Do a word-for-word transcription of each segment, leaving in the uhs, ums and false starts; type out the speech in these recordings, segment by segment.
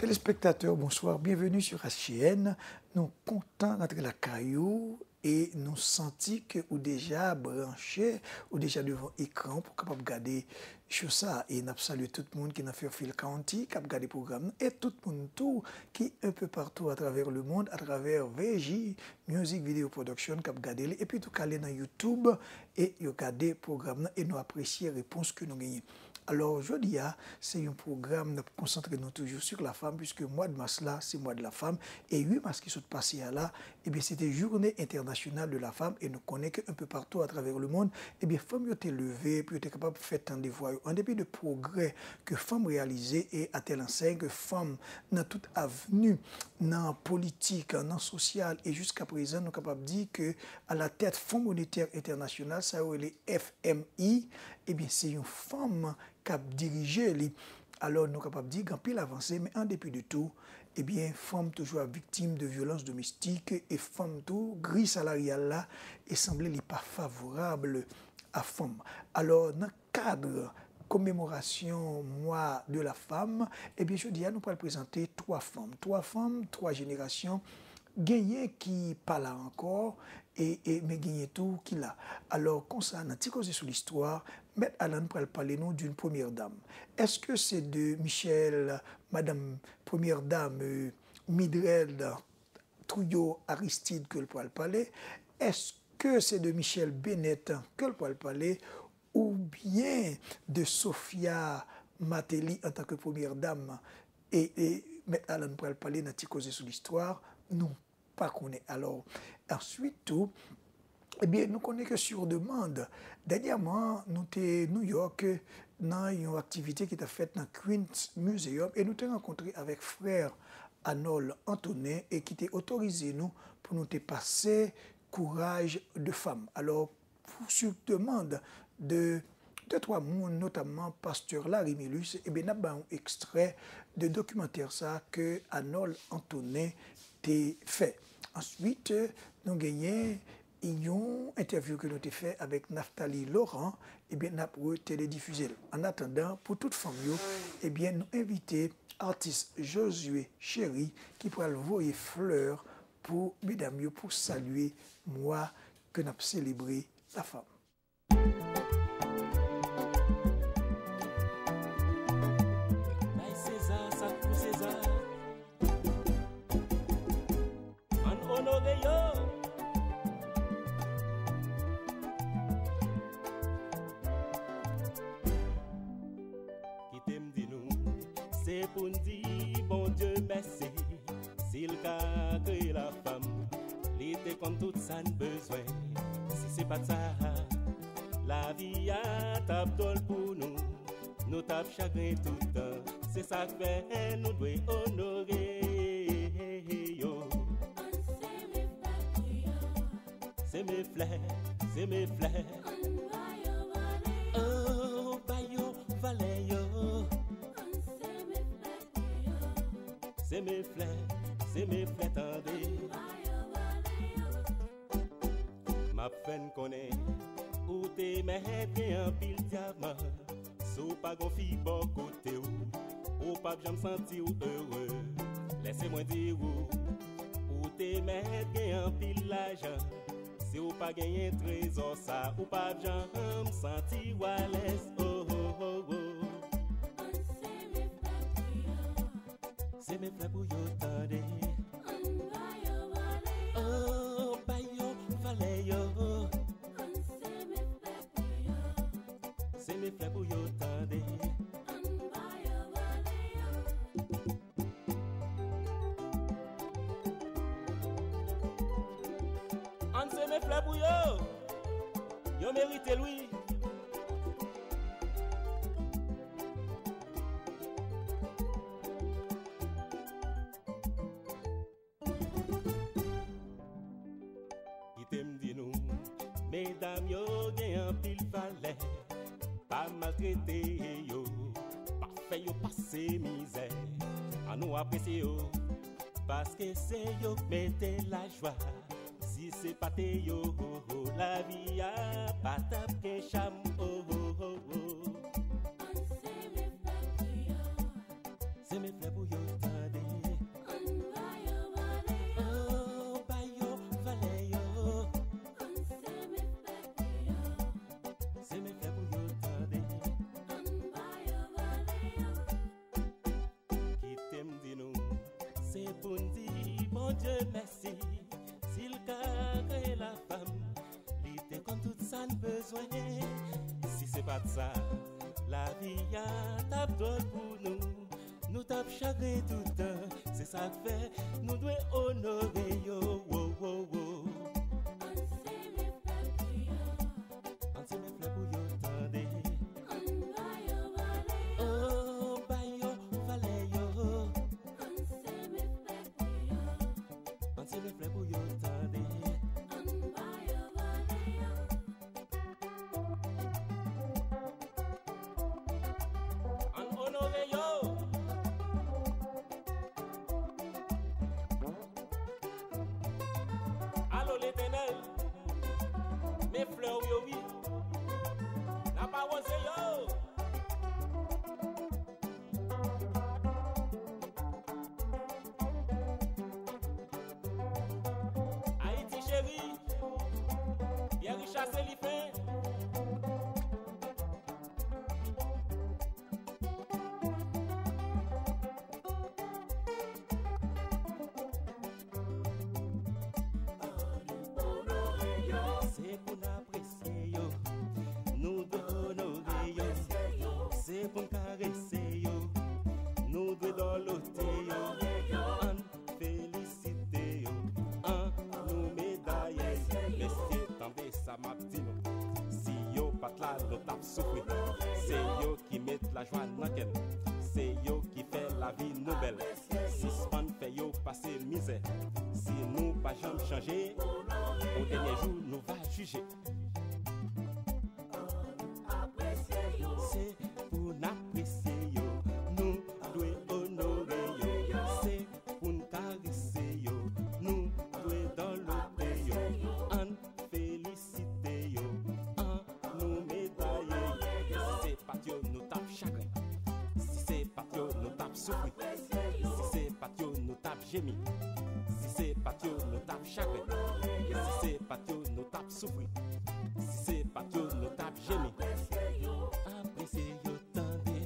Telespectateurs, bonsoir, bienvenue sur H C N. Nou kontan rantre lakay ou e nou santi ke ou deja branche, ou deja devan ekran pou kapab gade show sa. E n ap salye tout moun ki nan Fairfield County k ap gade pwogram nan e tout moun tou ki un peu partout à travers le monde à travers V J Music Video Production k ap gade li epi tou k ale nan YouTube e yo gade pwogram nan e nou apresye repons ke nou genyen. Alò, jodi a, se yon pwogram n ap konsantre nou toujou sur la femme, puisque mwa de mas la, se mwa de la femme, e uit mas ki sot pase a la, ebyen, se te Journée Internationale de la Femme, e nou konnen ke un peu partout à travers le monde, ebyen, fanm yo te leve pou yo te kapab fè tande vwa yo. An depi de pwogrè ke fanm reyalize, e à telle enseigne ke fanm nan tout avni, nan politik, nan sosyal, e jiska prezan, nou kapab di ke à la tête Fonds Monétaire International, sa yo rele F M I, ebyen, se yon fanm k ap dirije li. Alò, nou kapab di gen anpil avanse, men an depi de tou, ebyen, fanm toujou ap viktim de vyolans domestik e fanm tou, griy salaryal la, e sanble li pa favorab a fanm. Alò, nan kad komemorasyon mwa de la femme, ebyen, jodi a, nou pral prezante twa fanm. Twa fanm, twa jenerasyon, genyen ki pa la ankò, e, e, men genyen tou ki la. Alò, konsa, nan Ti Koze sou Listwa, Mèt Alan pral pale nou d'une première dame. Èske se de Michèle, madanm premyè dam, euh, Mildred, trio Aristide ke l pral pale? Èske se de Michèle Bennett ke l pral pale? Oubyen de Sophia Martelly antanke premyè dam? E, e Mèt Alan pral pale nan Ti Koze sou Listwa, nou pa konnen. Alò, answit tou, ebyen, nou konnen ke sur demande, dènyèman, nou te New York nan yon aktivite ki t ap fèt nan Queens Museum e nou te rankontre avèk frè Arnold Antonin e ki te otorize nou pou nou te pase Courage de femme. Alò, pou, sur demande de de twa moun, notamman pastè Larry Milus, ebyen, n ap ba yon ekstrè de dokimantè sa ke Arnold Antonin te fè. Answit, nou genyen yon entèvyou ke nou te fè avèk Naphtalie Laurent, ebyen, n ap reteledifize l. Annatandan, pou tout fanm yo, ebyen, nou envite atis Josué Chéry ki pral voye flè pou medam yo pou salye mwa ke n ap selebre la femme. Bay Seza sa k pou Seza. Ann onore yo. Kite m di nou, se pou n di Bondye mèsi. Si l ka kreye lafanm, li te konn tout sa n bezwen. Si se pa t sa, lavi a t ap dwòl pou nou. Nou t ap chagren tout tan. Se sa k fè nou dwe onore yo. Ann seme flè pou yo. Seme flè, seme flè. Ann ba yo valè yo. Oh, ba yo valè yo. Ann seme flè pou yo. Seme flè, seme flè tande. Ann ba yo valè yo. M ap fè n konnen ou te mèt gen anpil dyaman. Si w pa gon fi bò kote w, ou p ap janm santi w ere. Lèse mwen di w, ou te mèt gen anpil lajan. Si w pa genyen trezò sa, ou p ap janm santi w alèz. Oh, oh, oh, oh. Ann seme flè pou yo. Seme flè pou yo tande. Ann ba yo valè yo. Oh, ba yo valè yo. Ann seme flè pou yo. Seme flè pou yo tande. Ann ba yo valè yo. Ann seme flè pou yo. Yo merite l, wi. Kite m di nou, medam yo gen anpil valè. Pa maltrete yo, pa fè yo pase mizè. Ann nou apresye yo, paske se yo k mete lajwa. Si se pa t yo, lavi a pa t ap gen cham. Oh, oh, oh, oh. Ann seme flè pou yo. Seme flè pou yo tande. Dye mèsi, si l ka kreye lafanm, li te konn tout sa n bezwen. Si se pa t sa, lavi a t ap dwòl pou nou. Nou t ap chagren toutan, se sa k fè nou dwe onore yo. Wo, wo, wo. Ann sere pèp yo. Ann sere flè pou yo tande. Ann ba yo valè yo. Oh, ba yo valè yo. Ann sere pèp yo. Ann sere flè pou yo tande. Ann ba yo valè yo. Ann onore yo. Alo Letènèl, men flè w yo wi. N ap awoze yo. Ayiti cheri, Pierre Richard Selifen. Se pou n apresye yo, nou dwe onore yo. Se pou n karese yo, nou dwe dòlote yo. Ann felisite yo, ann nou medaye yo. Mesye, tande sa m ap di nou. Si yo pa t la, nou t ap soufri. Se yo ki met lajwa nan kè n. Se yo ki fè lavi nou bèl. Sispann fè yo pase mizè. Si nou pa janm chanje, o dènye jou nou va jije. Se pou n apresye yo, nou dwe onore yo. Se pou n karese yo, nou dwe dòlote yo. Ann felisite yo, ann nou medaye yo. Si se pa t yo, nou t ap chagren. Si se pa t yo, nou t ap soufri. Si se pa t yo, nou t ap jemi. Si se pa t yo, nou t ap chagren. Si se pa t yo, nou t ap soufri. Si se pa t yo, nou t ap jemi. Apresye yo, tande.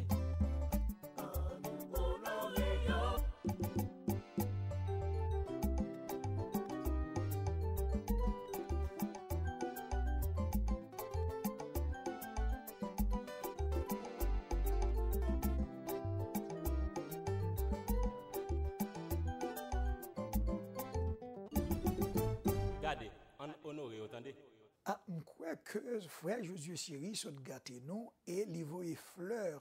Gade, ann onore yo, tande. Ah, m kwè ke frè Josué Chéry sot gate nou e li voye flè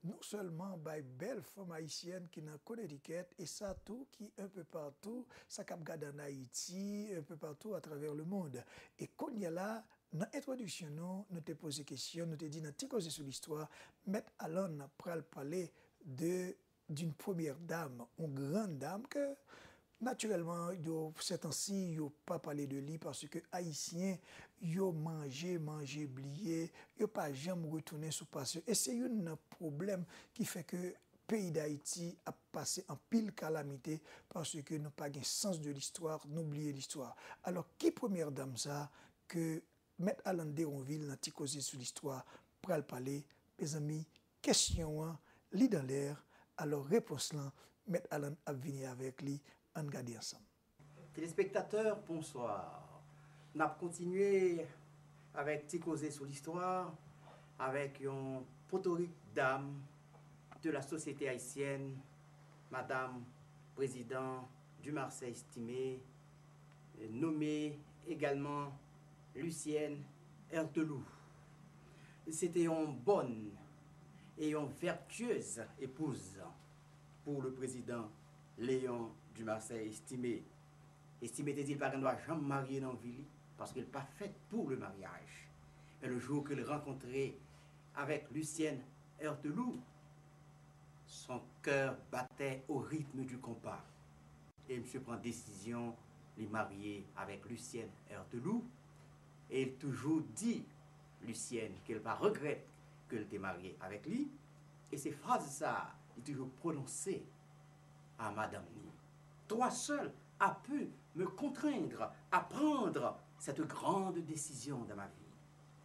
non sèlman bay bèl fanm ayisyèn ki nan Connecticut, e sa tou ki un peu partout, sa k ap gade ann Ayiti, un peu partout à travers le monde. E kounye a la, nan entwodiksyon nou, nou te poze kesyon, nou te di nan Ti Koze sou Listwa, Mèt Alan pral pale de d'une première dame, yon grann dam ke, natirèlman, yo, sètansi, yo pa pale de li paske Ayisyen, yo manje, manje, bliye, yo pa janm retounen sou pase yo. E se youn nan pwoblèm ki fè ke peyi Dayiti ap pase anpil kalamite paske nou pa gen sans de l'histoire, nou bliye listwa. Alò, ki premyè dam sa ke Mèt Alan Deronvil nan Ti Koze sou Listwa pral pale? Mezanmi, kesyon an, li dan lè, alò repons lan, Mèt Alan ap vini avèk li, ann gade ansanm. Telespektatè, bonswa. N ap kontinye avèk Ti Koze sou Listwa, avèk yon potorik dam de la sosyete ayisyèn, Madam Prezidan Dumarsais Estimé, nome egalman Lucienne Heurteloup. Se te yon bòn e yon vètyez epouz pou le prezidan Léon Dumarsais Estimé. Estimé te di l pa gen dwa janm marye nan vi li, paske l pa fèt pou le mariage. Men le jour ke l rankontre avèk Lucienne Heurteloup, son cœur battait au rythme du compas. E misye pran desizyon li marye avèk Lucienne Heurteloup. E l toujou di Lucienne ke l pa regrèt ke l te marye avèk li. E se fraz sa a li toujou pwononse a madanm li. Toi seul as pu me contraindre à prendre cette grande décision dans ma vie,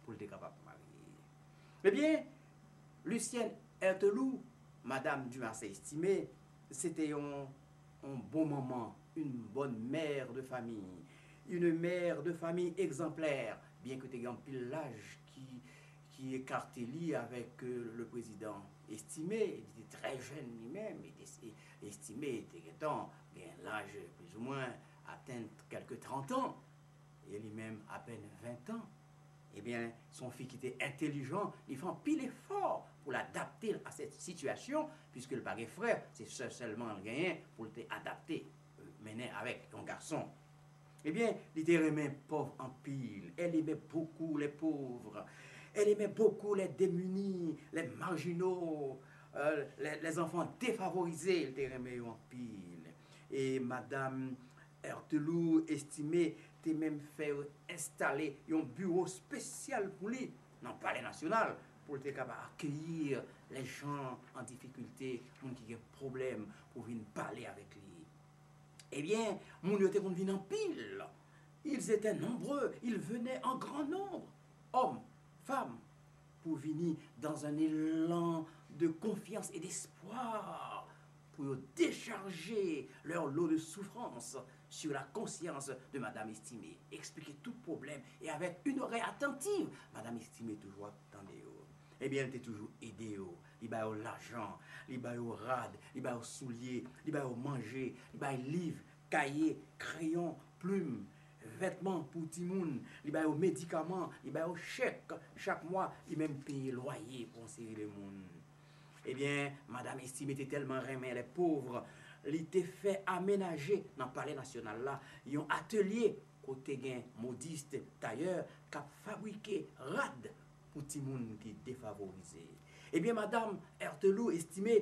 pou l te kapab marye. Ebyen, Lucienne Heurteloup, Madam Dumarsais Estimé, se te yon, yon bon manman une bonne mère de famille, une mère de famille exemplaire, byen ke te gen anpil laj ki, ki ekate li avèk, euh, le président Estimé. Li te trè jèn li menm, e te, e Estimé te gentan gen laj plizoumwen atenn kèlke trant an, e li menm apèn ven an. Ebyen, se yon fi ki te entèlijan, li fè anpil efò pou l adapte l a sèt sitiyasyon, piske l pa gen frè, se sè sèlman l genyen pou l te adapte, euh, mennen avèk yon gason. Ebyen, li te renmen pòv anpil. Elle aimait beaucoup les pauvres. Elle aimait beaucoup les démunis, les marginaux, euh, les, les enfants défavorisés, li te renmen yo anpil. E madanm Heurteloup Estimé te menm fè yo enstale yon biwo espesyal pou li nan Palè Nasyonal, pou l te kapab akeyi les gens en difficulté, moun ki gen pwoblèm, pou vin pale avèk li. Ebyen, moun yo te konn vin anpil. Ils étaient nombreux, ils venaient en grand nombre. Hommes, femmes, pour venir dans un élan de confiance et d'espoir, pour décharger leur lot de souffrance sur la conscience de Madame Estimé, expliquer tout problème et avec une oreille attentive, Madame Estimé toujours attendait. Ebyen, li te toujou ede yo. Li ba yo lajan, li ba yo rad, li ba yo soulye, li ba yo manje, li ba yo liv, kaye, kreyon, plim, vètman pou timoun, li ba yo medikaman, li ba yo chèk chak mwa, li menm peye lwaye pou yon seri de moun. Ebyen, Madanm Estimé te tèlman renmen les pauvres, li te fè amenaje nan Palè Nasyonal la yon atelye kote gen modiste, tayè, k ap fabrike rad pou timoun ki defavorize. Ebyen, Madanm Heurteloup Estimé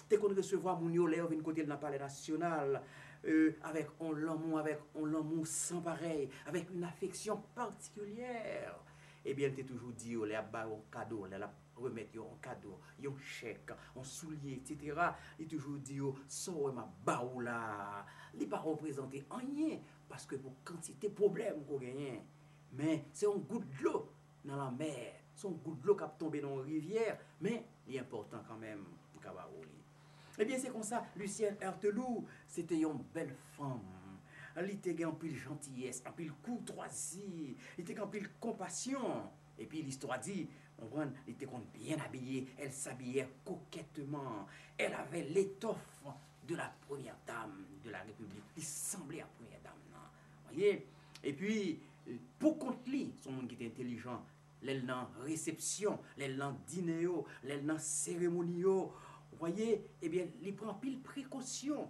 te konn resevwa moun yo lè yo vin kote l nan Palè Nasyonal, euh, avèk on lanmou, avèk on lanmou san parèy, avèk une affection particulière. Ebyen, l te toujou di yo, lè y ap ba yo kado, lè l ap remèt yo yon kado, yon chèk, yon soulye, etsetera, li toujou di yo, sa w wè m ap ba ou la a, li pa reprezante anyen, paske pou kantite pwoblèm ke w genyen, men se yon gout dlo nan lanmè, se yon gout dlo k ap tonbe nan yon rivyè, men li enpòtan kanmenm pou ka ba ou li. Ebyen, se konsa, Lucienne Heurteloup, se te yon bèl fanm. Li te gen anpil jantiyès, anpil koutwazi, li te gen anpil konpasyon. Epi, listwa di, konprann, li te konn byen abiye, elle s'habillait coquettement. Elle avait l'étoffe de la première dame de la République. Li sanble ak premyè dam nan. Voyez? Epi, pou kont li, se yon moun ki te entèlijan. Lè l nan resepsyon, lè l nan dine yo, lè l nan seremoni yo, voyez, ebyen, li pran anpil prekosyon.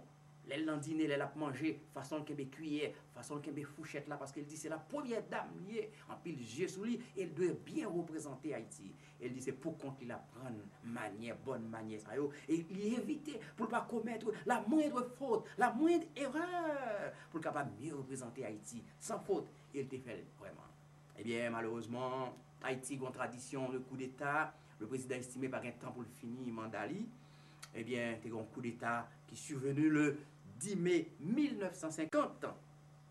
Lè l nan dine, lè l ap manje, fason l kenbe kiyè, fason l kenbe fouchèt la, paske l di se la premyè dam li ye, anpil zye sou li, e l dwe byen reprezante Ayiti. E l di se pou kont li l ap pran manyè, bòn manyè sa yo, e li evite pou l pa komèt la moindre faute, la moindre erreur, pou l kapab mye reprezante Ayiti, san fot, e l te fè l vrèman. Ebyen, malerezman, Ayiti gen yon tradisyon de koudeta. Le prezidan Estimé pa gen tan pou l fini manda li. Ebyen, te gen yon koudeta ki survenu le dix mai mil nèf san senkant,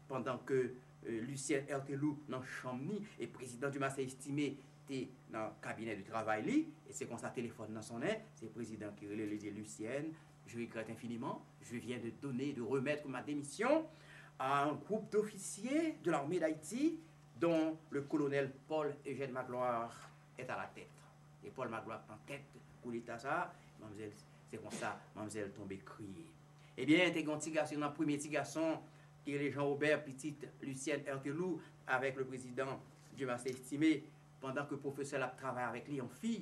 pandan ke, euh, Lucienne Heurteloup nan chanm ni e prezidan Dumarsais Estimé te nan kabinè de travay li. E se konsa telefòn nan sonnen, se prezidan ki rele, li di, Lucienne, je regrette infiniment, je viens de donner, de remettre ma démission à un groupe d'officiers de l'armée d'Haïti dont le colonel Paul Eugène Magloire est à la tête. E Paul Magloire nan tèt koudeta sa, manmzèl, se konsa, manmzèl tonbe kriye. Ebyen, te gen yon ti gason, nan premye ti gason, ki rele Jean Robert, pitit Lucienne Heurteloup, avèk le prezidan Dumarsais Estimé, pandan ke pwofesè l ap travay avèk li, yon fi,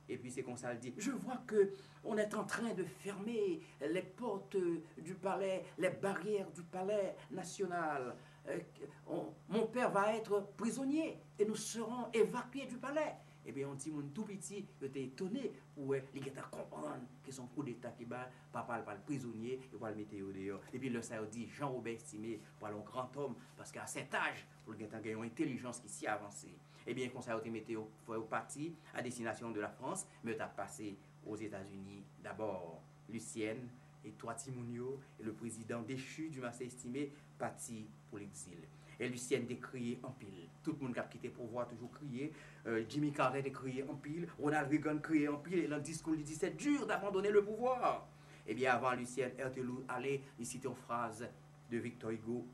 epi se konsa l di, je vois que on est en train de fermer les portes du palais, les barrières du palais national. Euh, on- mon père va être prisonnier et nous serons évacués du palais. Ebyen, yon timoun tou piti, yo te etone pou wè li gentan konprann ke se yon koudeta ki ba papa l pral prizonye, yo pral mete yo deyò. Epi lè sa yo di Jean Robert Estimé pral yon gran òm, paske a sèt aj, pou l gentan gen yon entèlijans ki si avanse. Ebyen, konsa yo te mete yo, fè yo pati a destinasyon de la Frans, men yo t ap pase Ozetazini dabò. Lucienne e twa timoun yo, e le prezidan dechu Dumarsais Estimé pati pou legzil. E Lucienne te kriye anpil. Tout moun k ap kite pouvwa toujou kriye. Euh, Jimmy Carter te kriye anpil. Ronald Reagan kriye anpil. E nan diskou l, li di, c'est dur d'abandonner le pouvoir. Ebyen, avan Lucienne Heurteloup ale, li site yon fraz de Victor Hugo.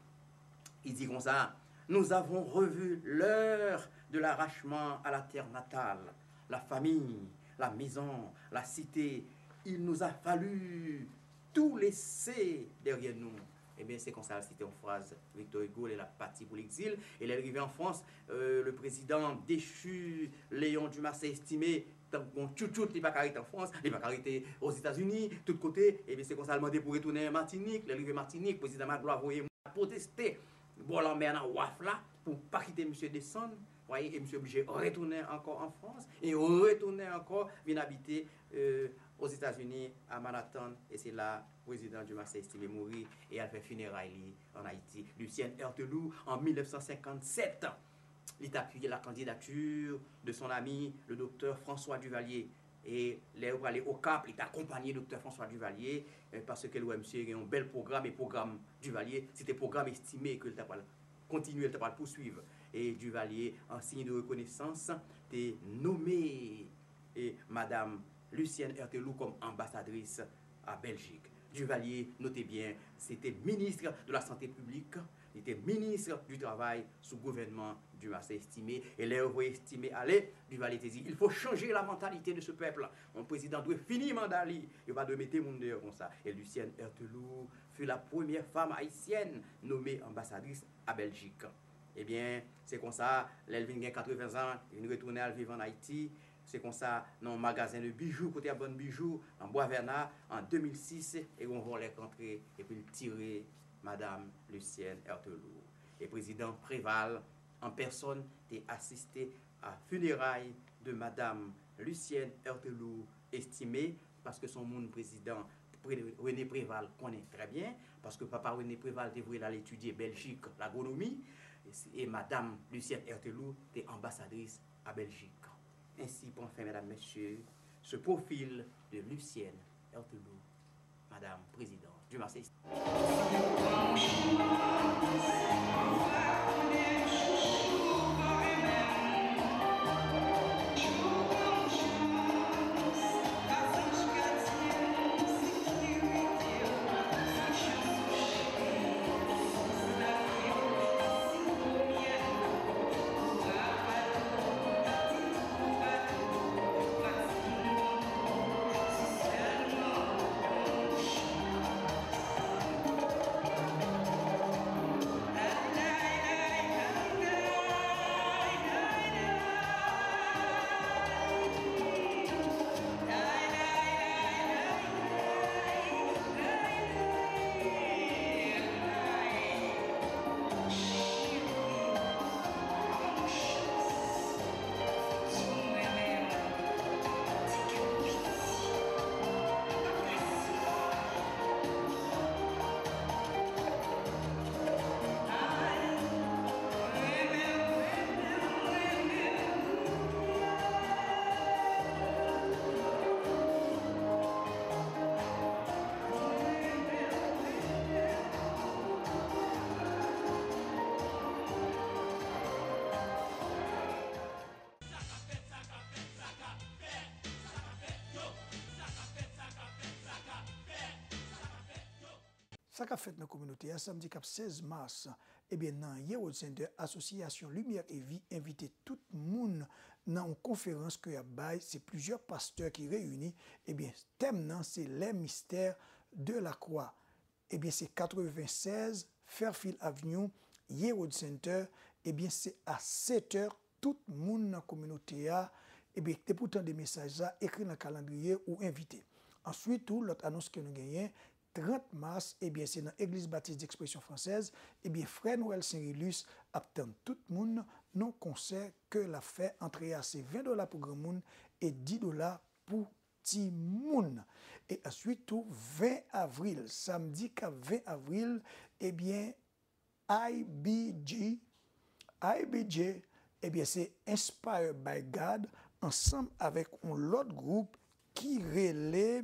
Il dit comme ça: nous avons revu l'heure de l'arrachement à la terre natale, la famille, la maison, la cité. Il nous a fallu tout laisser derrière nous. Ebyen, se konsa l site yon fraz Victor Hugo lè l ap pati pou legzil. E lè l rive an Frans, euh, le président déchu Léon Dumarsais Estimé, tankou yon tchoutchout, li pa ka rete an Frans, li pa ka rete Ozetazini, tout kote. Ebyen, se konsa l mande pou retounen Matinik. Lè l rive Matinik, prezidan Magloire voye moun pwoteste bò lanmè nan waf la pou pa kite misye desann. Wè, e misye oblije retounen ankò an Frans e retounen ankò vin abite, euh, Ozetazini, a Manhattan, e se la prezidan Dumarsais Estimé mouri e al fè fineray li an Ayiti. Lucien Heurteloup, an mil nèf san senkann sèt, li t apiye la candidature de son ami, le docteur François Duvalier. E lè yo prale Okap, li t akonpanye doktè François Duvalier, eh, paske l wè misye gen yon bèl pwogram, e pwogram Duvalier, se te pwogram Estimé ke l ta pral kontinye, l ta pral pouswiv. E Duvalier, an siy de rekonesans, te nome, e, madam Lucienne Heurteloup kòm anbasadris a Bèljik. Duvalier, note byen, se te minis de la Sante Piblik, li te minis di Travay sou gouvènman Dumarsais Estimé. E lè yo voye Estimé ale, Duvalier te di: il faut changer la mentalité de ce peuple. Yon prezidan dwe fini manda li. Yo pa dwe mete moun deyò konsa. Et Lucienne Heurteloup fut la première femme haïtienne nommée ambassadrice à Belgique. Ebyen, se konsa, lè l vin gen katreven zan, li vin retounen al viv ann Ayiti. Se konsa, nan yon magazen de bijou, kote y ap vann bijou, nan Bwa Vèna, an de mil sis, e yon vòlè k antre, epi l tire madam Lucienne Heurteloup. E prezidan Préval, an pèsòn, te asiste a fineray de madam Lucienne Heurteloup Estimé, paske se yon moun prezidan Pre-, René Préval konnen trè byen, paske papa René Préval te voye l al etidye Bèljik lagwonomi, e, e madam Lucienne Heurteloup te anbasadris a Bèljik. Ainsi prend fin, mesdames, messieurs, ce profil de Lucienne Heurteloup, Madame Présidente du Marseille. Sa k ap fèt nan kominote a, samdi k ap sèz mas, ebyen, nan Yearwood Center, Asosyasyon Limyè e Vi envite tout moun nan yon konferans ke y ap bay. Se plizyè pastè ki reyini. Ebyen, tèm nan, se Les mystères de la croix. Ebyen, se katrevennsèz Fairfield Avenue, Yearwood Center. Ebyen, se a sèt è, tout moun nan kominote a, ebyen, depi w tande mesaj sa, ekri nan kalandriye ou envite. Answit, tou, lòt anons ke nou genyen, trant mas, ebyen, se nan Egliz Batis Dèkspresyon Fransèz, ebyen, frè Noël Saint Rilus ap tann tout moun nan konsè ke l ap fè. Antre a se ven dola pou granmoun e dis dola pou timoun. E answit tou, ven avril, samdi k ap ven avril, ebyen, I B G, I B G, ebyen, se Inspired by God, ansanm avèk yon lòt gwoup ki rele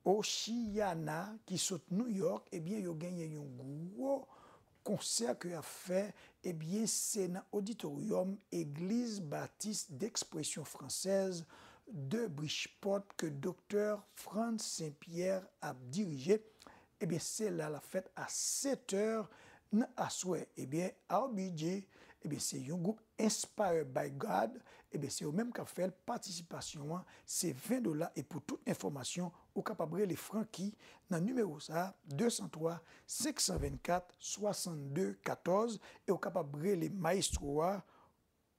Oceana, ki sot New York, ebyen, yo genyen yon gwo konsè ke y ap fè, ebyen, se nan oditoryòm Egliz Batis Dèkspresyon Fransèz de Bridgeport ke doktè Franz Saint Pierre ap dirije. Ebyen, se la l ap fèt a sèt è nan aswè. Ebyen, R B G, ebyen, se yon gwoup Inspired by God, ebyen, se yo menm k ap fè l. Patisipasyon an, se ven dola. E pou tout enfòmasyon, ou kapab rele Francky nan nimewo sa a, de san twa, senk san vennkat, swasannde katòz, e ou kapab rele mayestwo a,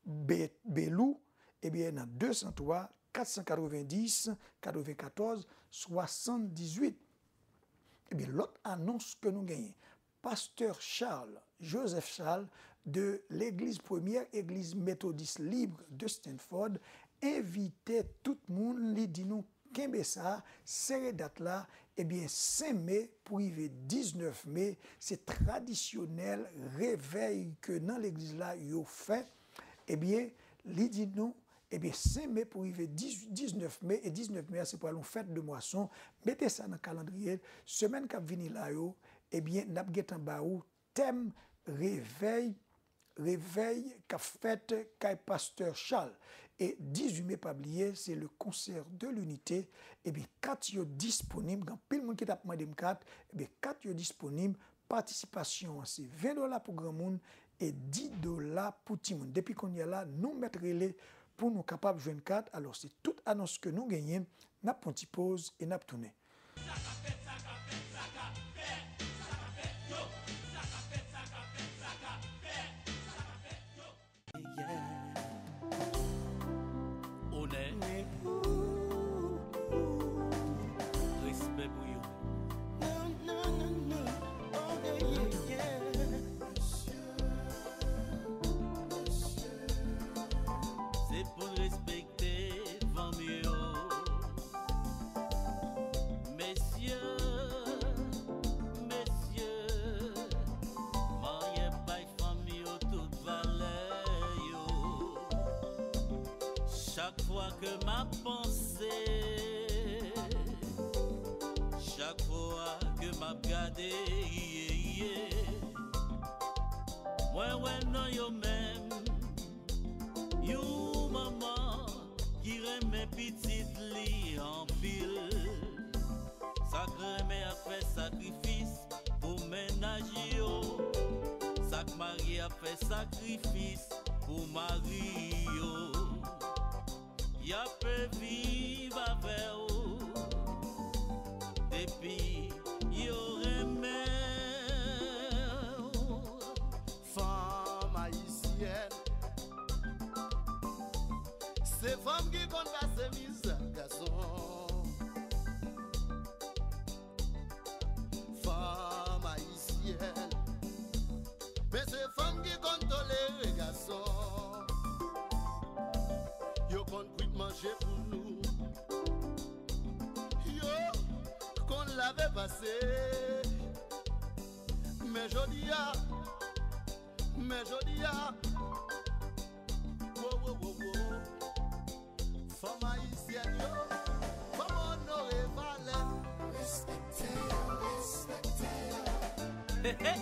Be-, Belou, ebyen, nan de san twa, kat san katrevenndis, katrevenkatòz, swasanndizuit. Ebyen, lòt anons ke nou genyen, Pastè Charles, Joseph Charles, de legliz, Premyè Egliz Metodis Lib de Stanford, envite tout moun, li di nou, kenbe sa, sere dat la, ebyen, senk me pou rive diznèf me, se tradisyonèl revèy ke nan legliz la yo fè. Ebyen, li di nou, ebyen, senk me pou rive diz, diznèf me, e diznèf me a, se pral yon fèt de mwason. Mete sa nan kalandriye. Semèn k ap vini la yo, ebyen, n ap gentan ba ou tèm revèy, revèy k ap fèt kay Pastè Charles. E dizuit me, pa bliye, se le concert de l'unité. Ebyen, kat yo disponib, gen anpil moun ki t ap mande m kat, ebyen, kat yo disponib, patisipasyon an se ven dola pou granmoun e dis dola pou timoun. Depi kounye a la, nou mèt rele pou nou kapab jwenn kat. Alò, se tout anons ke nou genyen. N ap pran ti poz e n ap tounen. Sa k ap fèt, sa k ap fèt, sa k ap fèt, sa k ap fèt, yo. Sa k ap fèt, sa k ap fèt, sa k ap fèt, sa k ap fèt, yo. Onè. Respè pou yo. Se pou n respekte fanm yo. Mesye, mesye, marye bay fanm yo tout valè yo. Chak fwa ke m ap panse, chak fwa ke m ap gade, ye, ye, mwen wè nan yo menm yon manman ki renmen pitit li anpil. Sa k renmen ap fè sakrifis pou mennaj yo. Sa k marye ap fè sakrifis pou mari yo. Y ape viv avè w depi yo renmen w. Fanm ayisyèn, se fanm ki konn pase mizè gason. Fanm ayisyèn, men se fanm ki konn tolere gason. Yo konn kwit manje pou nou. Yo konn lave pase. Men jodi a, men jodi a, wo, wo, wo, wo. Fanm ayisyèn yo, fò m onore valè. Respekte yo, respekte yo. He, he.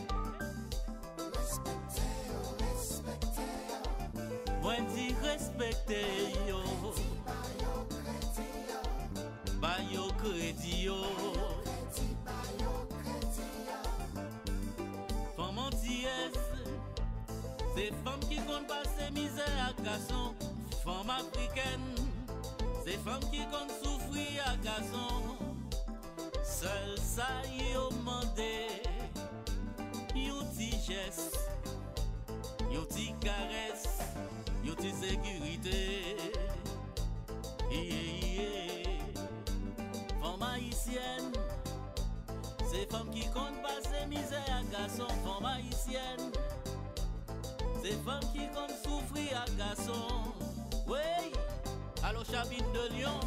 Respekte yo, respekte yo. Mwen di respekte yo. Kredi ba yo, kredi yo. Ba yo kredi yo. Kredi ba yo, kredi yo. Fanm antiyèz, se fanm ki konn pase mizè ak gason. Fanm afrikèn, se fanm ki konn soufri ak gason. Sèl sa yo mande, yon ti jès, yon ti karès, yon ti sekirite. Iye, iye. Fanm ayisyèn, se fanm ki konn pase mizè ak gason. Fanm ayisyèn, se fanm ki konn soufri ak gason. Wey! Alo Chabin de Lyon,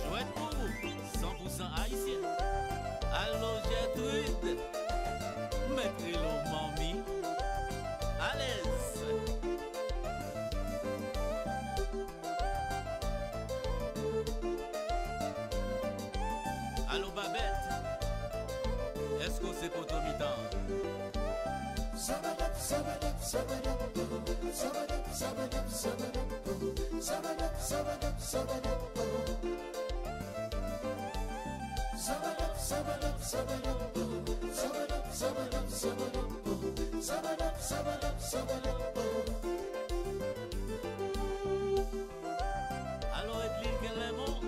jwèt pou ou, san pou san ayisyen. Alo Gertrude, mèt rele w manmi. Alèz. Alo Babèt, èske w se poto mitan? Zabadap, zabadap, zabadap, zabadap, zabadap, zabadap, zabadap, zabadap, zabadap, zabadap, zabadap, zabadap, zabadap. Alo, Edlin Clermont,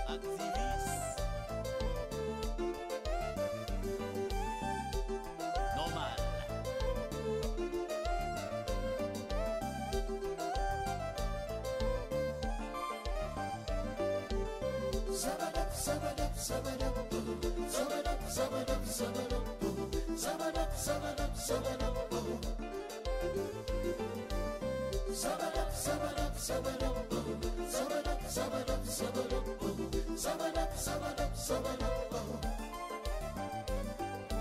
aktivis. Nòmal.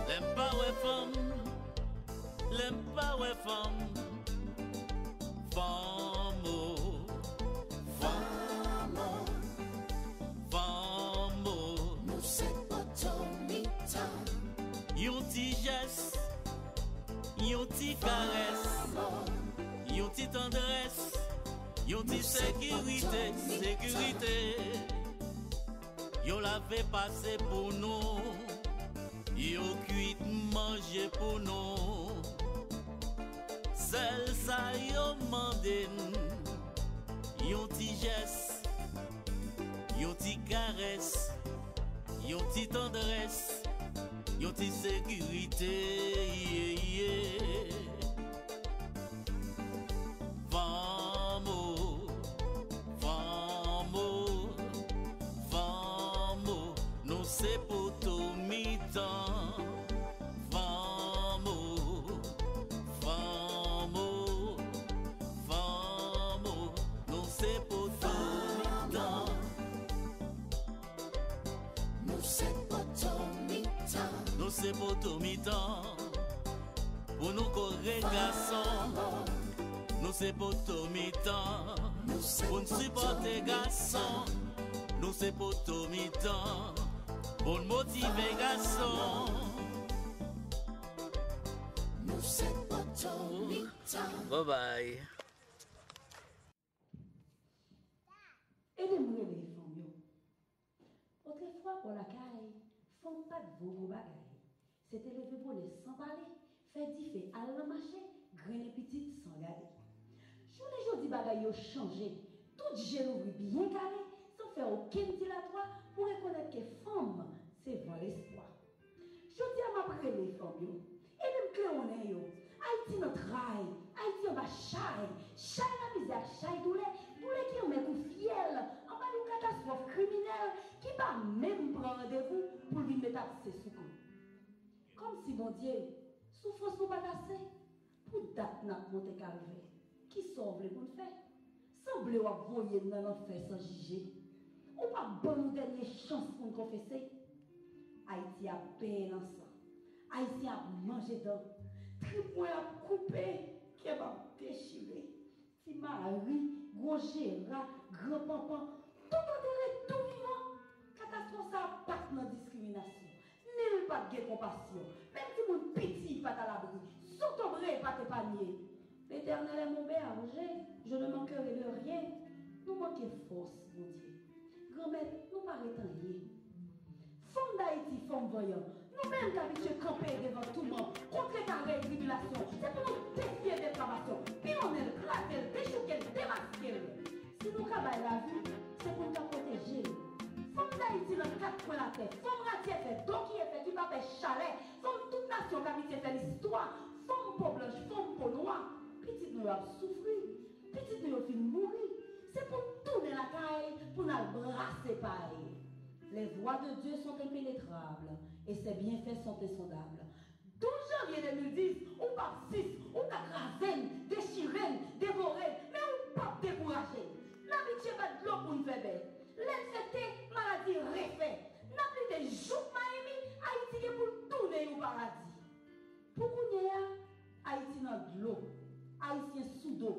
Lè m pa wè fanm, lè m pa wè fanm, fanm o, fanm o, fanm o. Nou se poto mitan. Yon ti jès, yon ti karès, yon ti tandrès, yon ti sekirite, sekirite. Yo lave pase pou nou, yo kwit manje pou nou. Sèl sa yo mande n, yon ti jès, yon ti karès, yon ti tandrès, yon ti sekirite, ye, ye. Fanm o, fanm o, fanm o, nou se poto mitan. Fanm o, fanm o, fanm o, nou se poto mitan. Nou se poto mitan. Nou se poto mitan. Pou nou kore gason. Nou se poto mitan. Pou n sipòte gason. Nou se poto mitan. Pou n motive gason. Nou se poto mitan. Bye bye. Ede m rele fanm yo. Otrefwa, bò lakay, fanm pa t vo gwo bagay. Se te leve bonè san pale, fè dife al nan mache, grennen pitit san gade. Jounen jodi, bagay yo chanje. Tout je louvri byen kale, san fè okenn dilatwa pou rekonèt ke fanm se van lespwa. Jodi a, m ap rele fanm yo. Ede m klewonnen yo. Ayiti nan tray, Ayiti anba chay, chay lamizè ak chay doulè, doulè ki anmè kou fyèl, anba yon katastwòf kriminèl ki pa menm pran randevou pou l vin met abse sou kò n. Kòmsi Bondye, soufrans nou pa t ase? Pou dat n ap monte kalvè, kisa w vle pou n fè? Sanble w ap voye n nan lanfè san jije. Ou p ap ban nou dènye chans pou n konfese. Ayiti ap benyen nan san. Ayisyen ap manje dan. Trip mwen ap koupe, kè m ap dechire. Ti Mari, Gwo Jera, Gran Panpan, tout antere tou vivan. Katastwòf sa a pa t nan diskriminasyon. Ni l pa t gen konpasyon. Menm timoun piti pa t alabri. Zotobre pa t epanye. L'Éternel est mon berger, je ne manquerai de rien. Nou manke fòs, Bondye. Granmèt, nou pa ret anyen. Fanm Dayiti, fanm vanyan, nou menm k abitye kanpe devan touman, kontre kare e tribilasyon, se pou nou defye depravasyon, pilonnen l, kraze l, dechouke l, demaske l. Si nou ka bay lavi, se pou n ka pwoteje l. Fanm Dayiti nan kat kwen latè, fanm radyatè, do ki efè, ki pa pè chalè, fanm tout nasyon k abitye fè listwa, fanm po blanch, fanm po nwa, pitit nou yo ap soufri, pitit nou yo fin mouri. Se pou n tounen lakay, pou n al brase pay. Les voies de Dieu sont impénétrables et ses bienfaits sont insondables. Douz janvye de mil dis, ou p ap sis, ou ka kraze n, dechire n, devore n, men ou p ap dekouraje n. N abitye bat dlo pou n fè bè. Lè n fè te, maladi refè. N ap lite jouk Mayimi, Ayiti gen pou l tounen yon paradi. Pou kounye a, Ayiti nan dlo, Ayisyen sou do.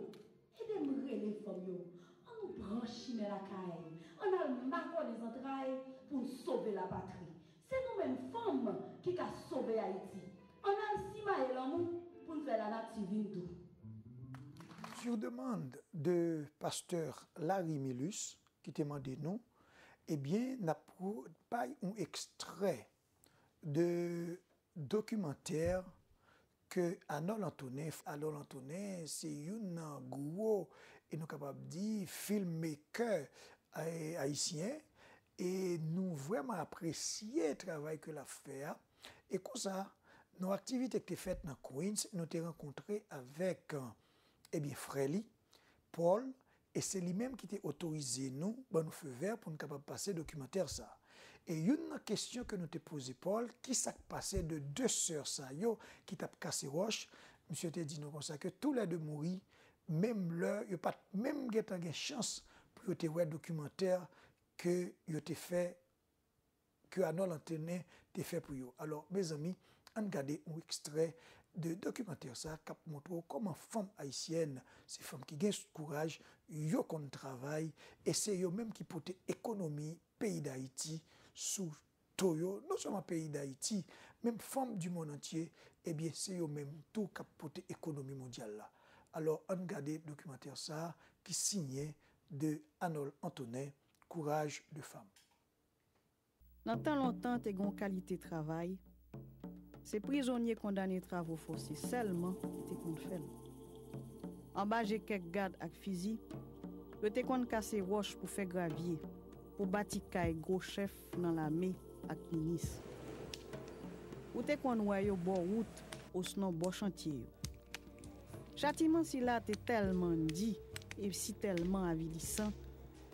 Ede m rele fanm yo. Ann nou pran chimen lakay. Ann al makònen zantray pou n sove lapatri. Se nou menm fanm ki ka sove Ayiti. Ann al simaye lanmou pou n fè lanati vin dou. Sur demande de pastè Larry Milus, ki te mande nou, ebyen, n ap pwo-, bay yon ekstrè de dokimantè ke Anòl Antonen. Anòl Antonen se youn nan gwo, e nou kapab di, filmmaker, eh, ayisyen, e nou vrèman apresye travay ke l ap fè a. E konsa, nan yon aktivite ki te fèt nan Queens, nou te rankontre avèk, ebyen, frè li, Paul, e se li menm ki te otorize nou, ban nou feu vert pou n kapab pase dokimantè sa. E youn nan kesyon ke nou te poze Paul, ki sa k pase de de sè sa yo ki t ap kase wòch? Misye te di nou konsa ke toulède mouri, menm lè yo pa t menm gentan gen chans pou yo te wè dokimantè ke yo te fè, ke Anòl Antonen te fè pou yo. Alò, mezanmi, ann gade yon ekstrè de dokimantè sa k ap montre w kòman fanm ayisyèn, se fanm ki gen kouraj, yo konn travay, e se yo menm ki pote ekonomi peyi Dayiti sou do yo, non sèlman peyi Dayiti, menm fanm du monde entier, ebyen, se yo menm tou k ap pote ekonomi mondyal la. Alò, ann gade dokimantè sa ki siyen de Anòl Antonen, Courage de femme. Nan tan lontan, te gen yon kalite travay, se prizonye kondane travo fòse sèlman ki te konn fè l. Anba je kèk gad ak fizi, yo te konn kase wòch pou fè gravye, pou bati kay gwo chèf nan lame ak minis. Ou te konn wè yo bò wout osnon bò chantye yo. Chatiman sila te tèlman di e si tèlman avilisan,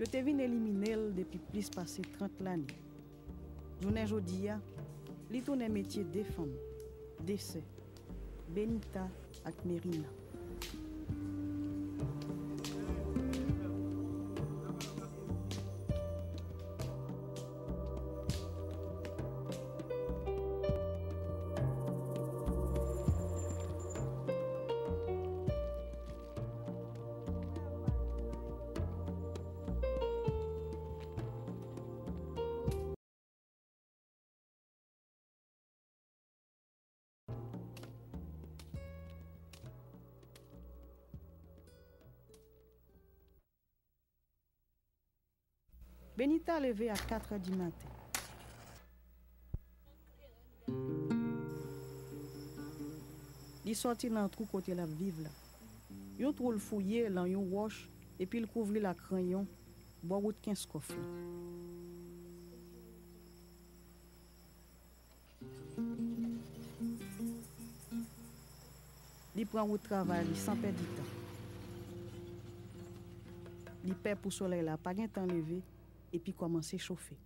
yo te vin elimine l depi plis pase trant lane. Jounen jodi a, li tounen metye de fanm, de sè, Benita ak Merina. Benita leve a katrè di maten. Li sòti nan twou kote l ap viv la. Yon twou l fouye lan yon wòch, epi l kouvri l ak ranyon, bò wout Kenskòf la. Li pran wout travay li san pèdi tan. Li pè pou solèy la pa gentan leve epi kòmanse chofe.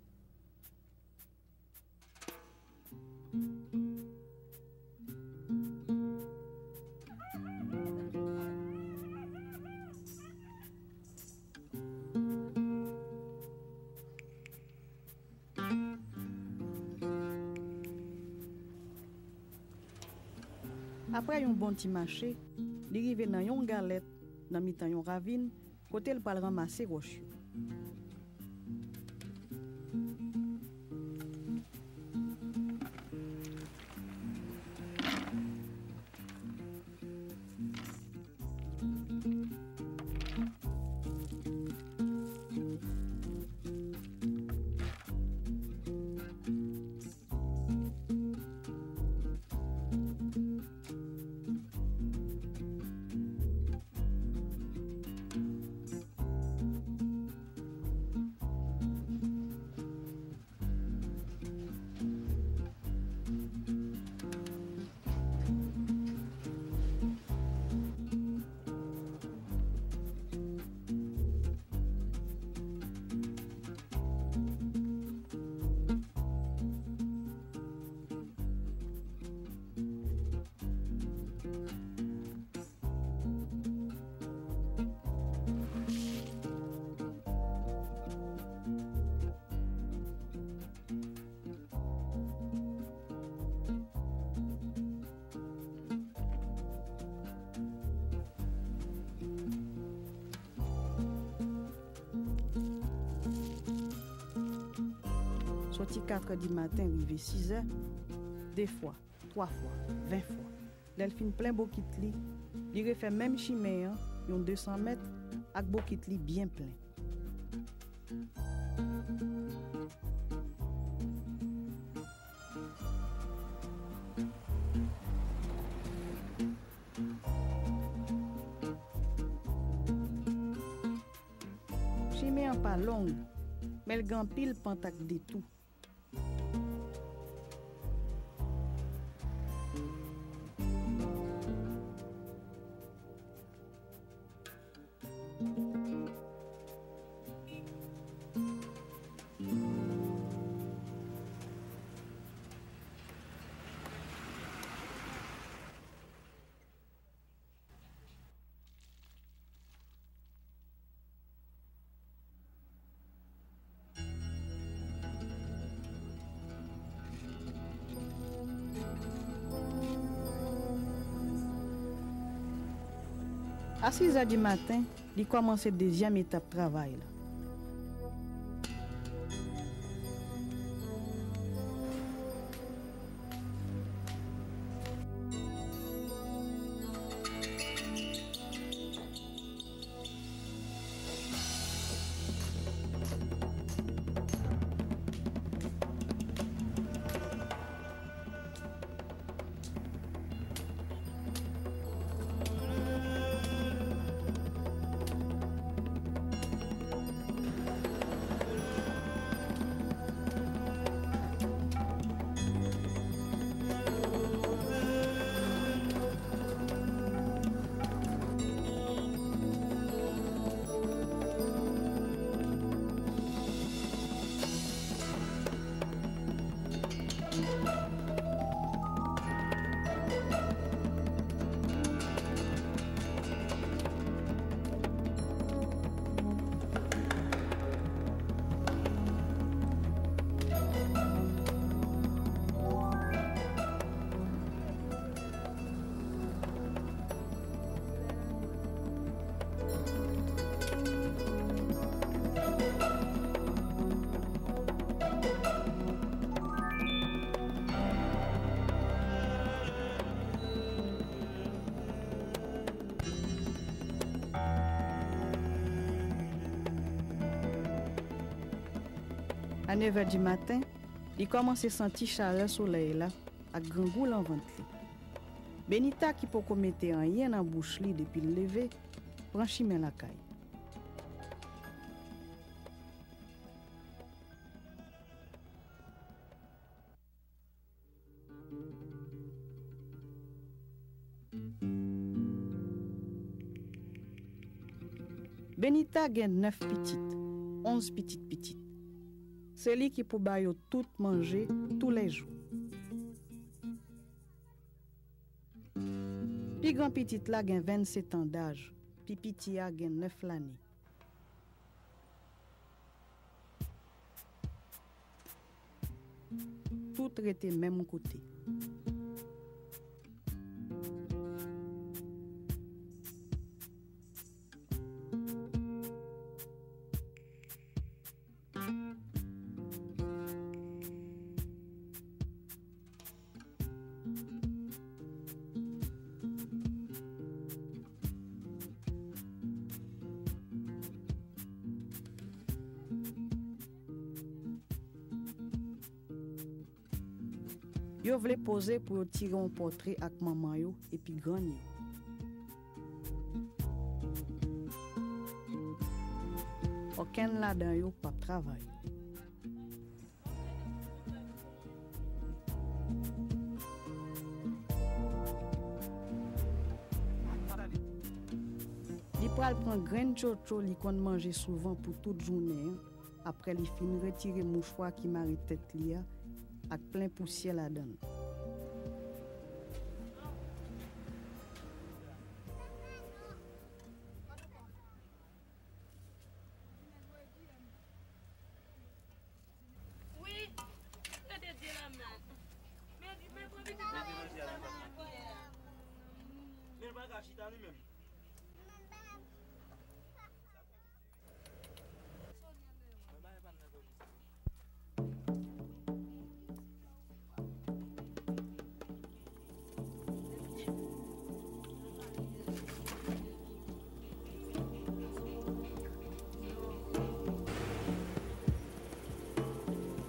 Apre yon bon ti mache, li rive nan yon galèt nan mitan yon ravin kote l pral ranmase wòch yo. Soti katrè di maten rive sizè, de fwa, twa fwa, ven fwa. Lè l fin plen bokit li, li refè menm chimen an, yon de san mèt, ak bokit li byen plen. a long, men l gen anpil pant ak detou. A sis è di maten, li kòmanse dezyèm etap travay la. A nevè di maten, li kòmanse santi chalè solèy la ak grangou nan vant li. Benita, ki poko mete anyen nan bouch li depi l leve, pran chimen lakay. Benita gen nèf pitit, onz pitit pitit. Se li ki pou ba yo tout manje toulèjou. Pi gran pitit la gen vennsetan daj, pi piti a gen nèf lane. Tout rete menm kote. Yo vle poze pou yo tire yon pòtre ak manman yo epi grann yo. Okenn ladan yo p ap travay. Li pral pran grenn tchotcho li konn manje souvan pou tout jounen an, apre li fin retire mouchwa ki mare tèt li a ak plen pousyè ladan l. Wi, rete dye la menm. Men, men pran pitit la, men l pa ka chita li menm.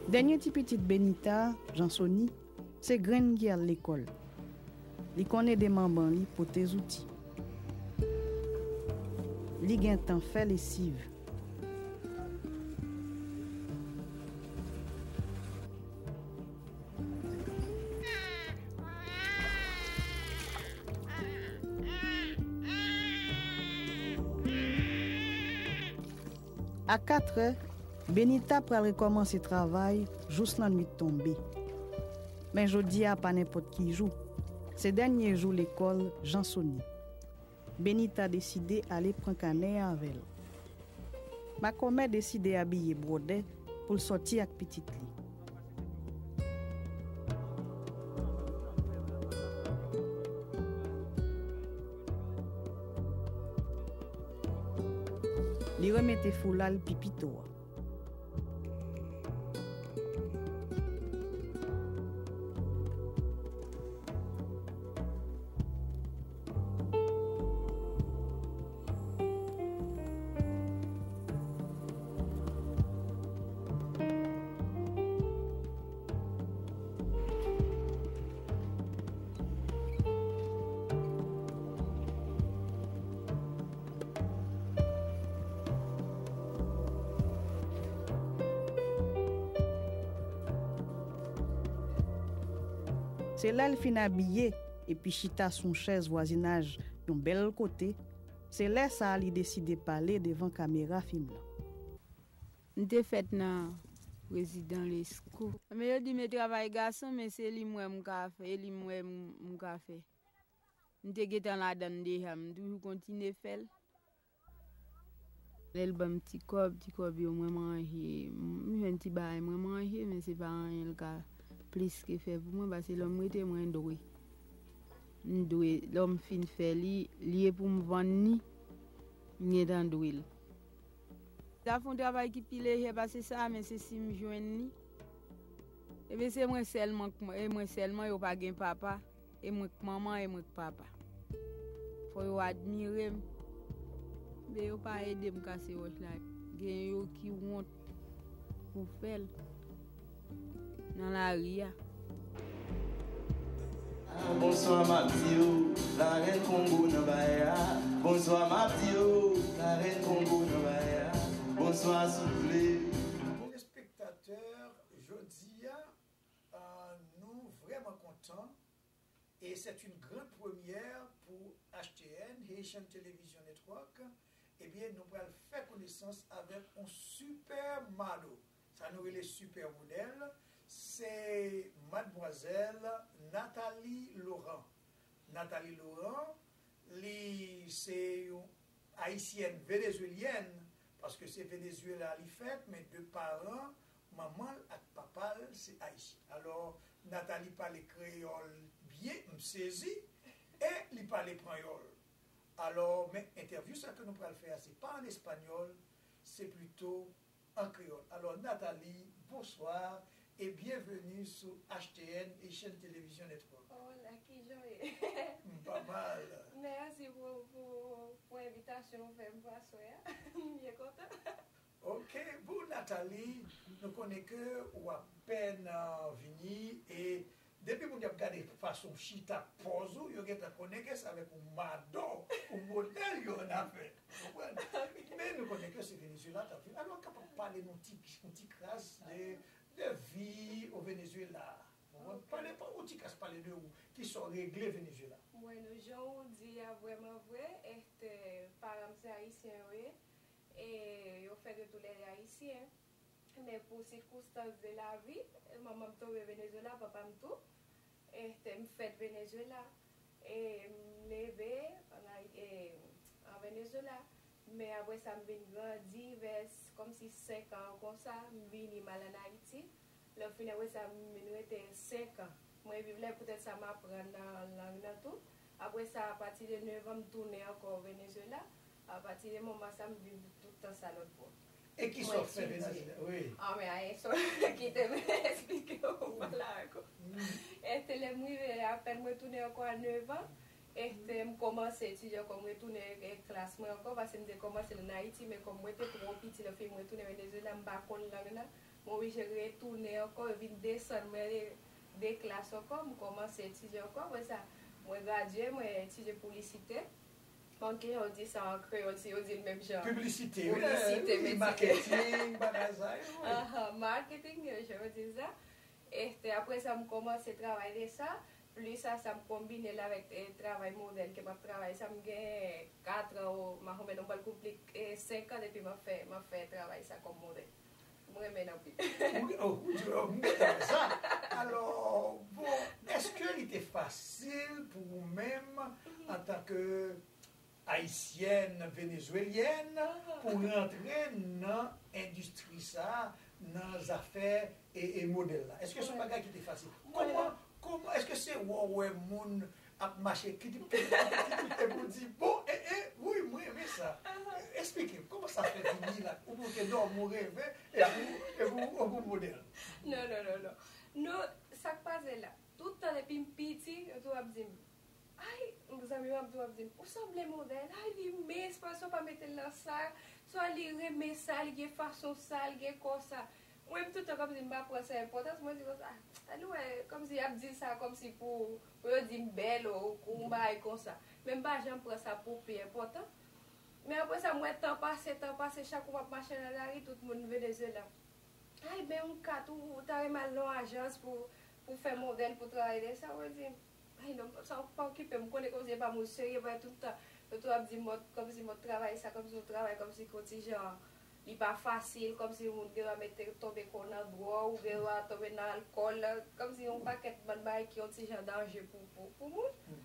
Dènye ti pitit Benita, Jansoni, se grenn ki al lekòl. Li konn ede manman li pote zouti. Li gen tan fè lesiv. A katrè, Benita pral rekòmanse travay jous lannwit tonbe. Men jodi a pa nenpòt ki jou. Se dènye jou lekòl Jansoni. Benita deside ale pran kanè avè l. Makòmè deside abiye bwòdè pou l sòti ak pitit li. Li remete foula l pi pito a. Se lè l fin abiye epi chita sou yon chèz vwazinaj yon bèl kote, se lè sa a li deside pale devan kamera fim lan. M te fèt nan Prezidan Lescot. Men yo di m e travay gason, men se li m wè m ka fè, e li m wè m, m ka fè. M te gentan ladan l deja, m toujou kontinye fè l. Lè l ban m ti kòb, ti kòb yo mwen manje, m jwenn ti bagay mwen manje, men se pa anyen l ka plis ke fè pou mwen, paske lè m rete mwen dwe. M dwe, lè m fin fè li, lye pou m vann li, m gentan dwe l. Sa fè yon travay ki pi lejè pase sa, men se si m jwenn li. Ebyen se mwen sèlman, k- e mwen sèlman, yo pa gen papa. E mwen k manman, e mwen k papa. Fò yo admire m. Men yo pa ede m kase wòch la. Gen yo ki wont pou fè l nan lari a. Bonswa m ap di w, larèn Kongo nan bay a. Bonswa m ap di w, larèn Kongo nan bay a. Bonswa souple. Telespektatè, jodi a, euh, nou vrèman kontan. Et c'est une grande première pour H T N, Haitian Television Network. Ebyen, nou pral fè konesans avèk yon super model. Sa nou rele super model, se madmwazèl Nathalie Laurent. Nathalie Laurent, li se yon ayisyèn venezuelyèn, paske se Venezuela li fèt, men de paran, manman l ak papa l se ayisyen. Alò, Nathalie pale kreyòl byen, m sezi, e li pale panyòl. Alò, men entèvyou sa ke nou pral fè a, se pa an espanyòl, se plito an kreyòl. Alò, Nathalie, bonsoir et bienvenue sou H T N, Haitian Television Network. Hola, kijan w ye? M pa mal. Mèsi pou, pou, pou envitasyon w fè m pou aswè a. M byen kontan. Ok, bon, Nathalie, nou konnen ke w apèn, euh, vini e depi moun y ap gade fason w chita, pòz ou, yo gentan konnen ke se avèk yon madò, yon modèl yo annafè. Konprann? Men nou konnen ke se Venezuela w t ap viv. Alò, w kapab pale nou ti, yon ti kras de, de vi o Venezuela. Konprann? Ok. Pale, pa, yon ti kras pale de ou, kisa w regle Venezuela. Bueno, jan w di a vrèman vre, este, paran m se ayisyen yo ye, e yo fèt yo tou lè de ayisyen. Men pou sikonstans de lavi, manman m tonbe Venezuela, papa m tou. Este, m fèt Venezuela. E m leve an Ay-, e, an Venezuela. Men apre sa, m vin grandi vès kòmsi senk an konsa. M vini, m al ann Ayiti. Lè fini apre sa, m vin rete senk an. Mwen viv la, poutèt sa, m aprann nan lang nan tou. Apre sa, apati de nèf an, m tounen ankò Venezuela. Apati de moman sa, m viv tout tan sa lòt bò. E kisa w fè Venezuela? Wi. Ah, men ayen, so, kite m esplike w la ankò. Este, lè m rive, apèn mwen tounen ankò a nèf an, este, m kòmanse etidye ankò, m retounen, e, klas mwen ankò, paske m te kòmanse l ann Ayiti, men kòm mwen te twò piti, lè fini mwen tounen Venezuela, m pa konn lang nan, mwen oblije retounen ankò, yo vin desann mwen de, de klas ankò, m kòmanse etidye ankò, apre sa, mwen gradye, mwen etidye piblisite. Bon, kijan yo di sa an kreyòl, si yo di l menm jan? Piblisite, wi, piblisite, wi, medya. Maketing, bagay sa yo, wi. Ahan, marketing, yo, jan yo di sa. Este, apre sa, m kòmanse travay de sa. Plis a sa, m konbine l avèk eh, travay modèl ke m ap travay. Sa m gen kat an, o, m a konbyen, m pral konpli eh, senk an depi m ap fè, m ap fè travay sa kòm modèl. M renmen l anpil. Ou, oh, ou di, oh, m kontan sa. Alò, bon, èske li te fasil pou ou menm, antanke ayisyèn venezwelyèn, pou rantre nan endistri sa, nan zafè e, e modèl la? Èske se yon bagay ki te fasil? Kòman, kòman, èske se wè w wè moun ap mache kidip kidip kidip kidip epi w di, bon, e, e, wi, mwen renmen sa? Eksplike m, kòman sa fè vini la? Ou pou te dòmi, ou reve, epi, epi w, epi w modèl? Non, non, non, non. Non, sa k pase la, tout tan depi m piti, yo toujou ap di m, ay, zanmi m ap toujou ap di m, ou sanble modèl, ay, li mens, paske w pa mete l nan sa, swa li renmen sa, li gen fason sa, li gen kò sa. Mwen, m tout tan kòmsi m pa pran sa enpòtans, mwen di konsa, ah, ann wè, kòmsi y ap di sa kòmsi pou, pou yo di m bèl ou, ou yon bagay konsa. Men m pa janm pran sa pou pi enpòtan. Men apre sa, m wè tan pase, tan pase, chak ou m ap mache nan lari, tout moun Venezuela. Ay, ben yon kat, ou, ou ta renmen al nan yon ajans pou, pou fè modèl, pou travay de sa, mwen di, ay non, sa pa okipe m, m konnen kòmsi e pa moun serye, paske tout tan, yo tou ap di m, kòmsi m ap travay sa, kòmsi yon travay, kòmsi yon ti jan, li pa fasil, kòmsi yon moun gen dwa mete, tonbe kò nan dwòg, ou gen dwa tonbe nan alkòl, kòmsi yon pakèt bann bagay ki yon ti jan danje pou, pou, pou moun.